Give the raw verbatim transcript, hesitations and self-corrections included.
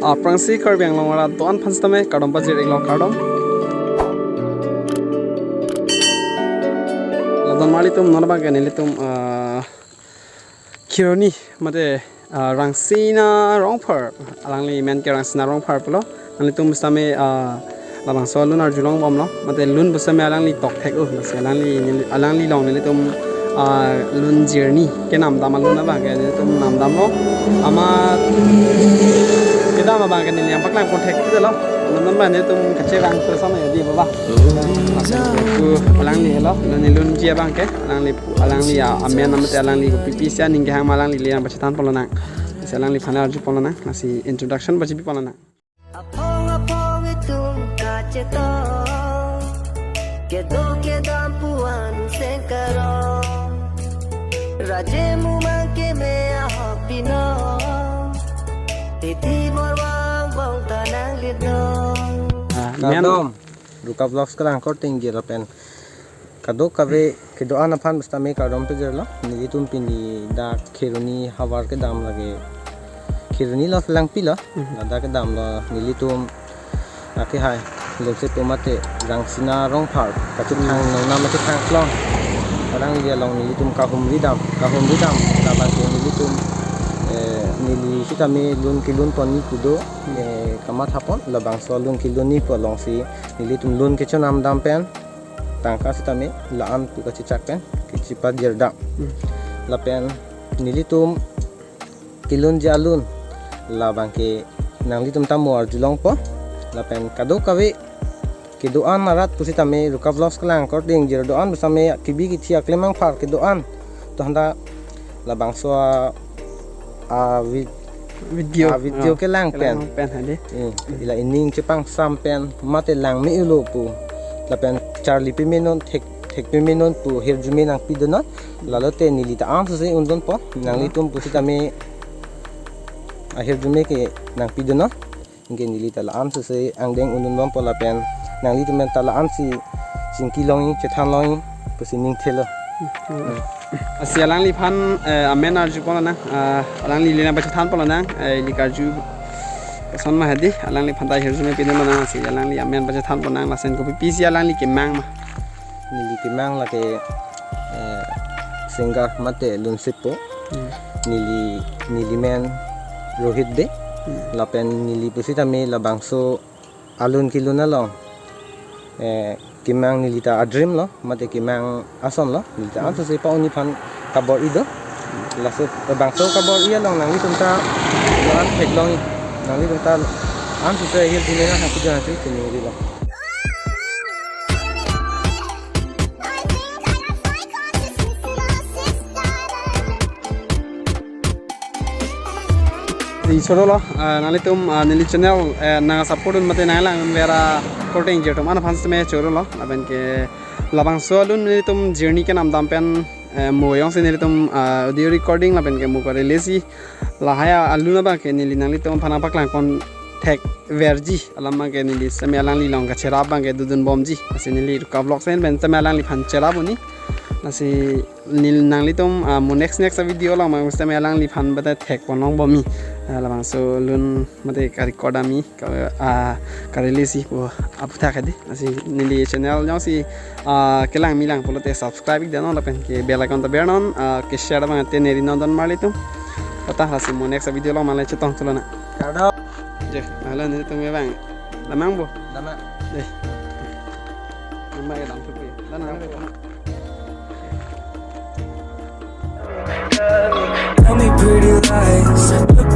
Aphrangsi Karbi Anglong arat do-an aphan sitame kardom pajir-iklo, kardom. Ladak marlitum non abang ke nelitum, ah, Kheroni mate, ah, Rangsina Rongphar, alangli men ke Rangsina Rongphar pulo. Nanglitum sitame, ah, labangso alun arjulongbomlo, mate lun pusitame alangli tokthek-o, lasi alangli, alangli along nelitum, ah, lun jirni kenamdam alun abang ke nelitum namdamlo. Amat kedam abang ke neli nangpaklang ponthekthedetlo. Namdam abang nelitum kachevang so sama ya di baba. Alangli helo, lun, lun ji abang ke, alangli, alangli ya amen mate alangli kopi pisi aning kehang ma alangli le nangpachethan pon lonang. Lasi alangliphan arju pon lonang, lasi introduction pachipi pon lonang. Aphong aphong itum kachetong, kedo kedam pu-an sengkarong. Raje mumang keme ahok pino, titi morwang bong tanang lidong. Ah, men- Kardom, Ruka Vlogs kelang korte ingjir lapen kadokave kedo-an aphan sitame kardom pajirlo. Nelitum pini dak Kheroni havar kedam lake, Kheroni lo Langpi lo. Mhm. Ladak kedamlo nelitum akehai Lonsep pu mate Rangsina Rongphar kachethang, mhm, nongnam kachethang klong. Arang dia along nelitum kahumri dam, kahumri dam. Labang ke nelitum, eh, neli sitame lun kelun pon ni kudo, eh, kamatha pon, labangso lun kelun ni pu alongsi nelitum lun kechonamdam pen tangka sitame la-an pu kachechak pen kachepajir dam. Hmm. Lapen nelitum kelunji alun labang ke nanglitum ta mo arjulongpo. Lapen kadokave kedo-an arat pusitame Ruka Vlogs kelang korte ingjir do-an pusitame kebi kethe aklemang phar kedo-an. To handa labangso a, a vid-, video, a video, oh, kelang pen, kelang pen hadi. Eh, ila ining chepangsam pen mate langme-olo pu. Lapen charli pemenon, thek, thek pemenon pu hirjume nangpidonon. Lalote neli ta ansose undunpo. Nanglitum pusitame ahirjume ke nangpidonon. Anke neli ta la-an sose angdeng undunbompo lapen nanglitum pen ta la-ansi chingki longji, chethan longji pusi ning thelo. Hmm. Lasi alangliphan, eh, amen arju pon lonang, ah, alangli le nangpachethan pon lonang, eh, ili karju koson ma hadi, alangliphan ta hirjume pidun lonang, lasi alangli amen pachethan pon lonang, lason kopi pisi alangli kemang ma. Neli kemang lake, eh, singer mate Lonsep pu. Hmm. Neli, neli men Rohit Bey. Hmm. Lapen neli pusitame labangso alun kelun along, eh, kemang neli ta a-dream lo, mate kemang ason lo, neli ta, hmm, ansose pa-un-e aphan kabor-i do. Laso labangso kabor-i along nanglitum ta doan theklongji, nanglitum ta ansose ahirjume nangkapidun si chiningri lo. Di chorolo, ah, nanglitum, ah, neli channel, eh, nang support un mate nanglang vera korte ingjir atum an aphan sitame chorolo, lapen ke labangso alun nelitum jirni kenamdam pen, eh, mo jongsi nelitum, ah, audio recording lapen ke mo ko-release lahai alun abang ke neli nanglitum aphan nangpaklang pon thekverji alam abang ke neli sitame alangli along kacherap abang ke dodunbomji. Lasi neli Ruka Vlogs pen sitame alangliphan cherap un-e. Lasi neli nanglitum, ah, mo next next video along mang sitame alangliphan bata thek pon longbomji. Ah, labangso alun mate ka-record ami ka, ah, ka-release pu aputhak hadi. Lasi neli channel jongsi, ah, kelang milang pulote subscribe ik danon lapen ke bell icon ta bernon, ah, ke share abang teneri non don marlitum. Tata lasi mo next video along male chetong tulona. Kardom. Je, halo nelitum abang. Damnang bo? Damnang. Dei. Nang abang damthupi. Damnang. Tell me pretty lies, look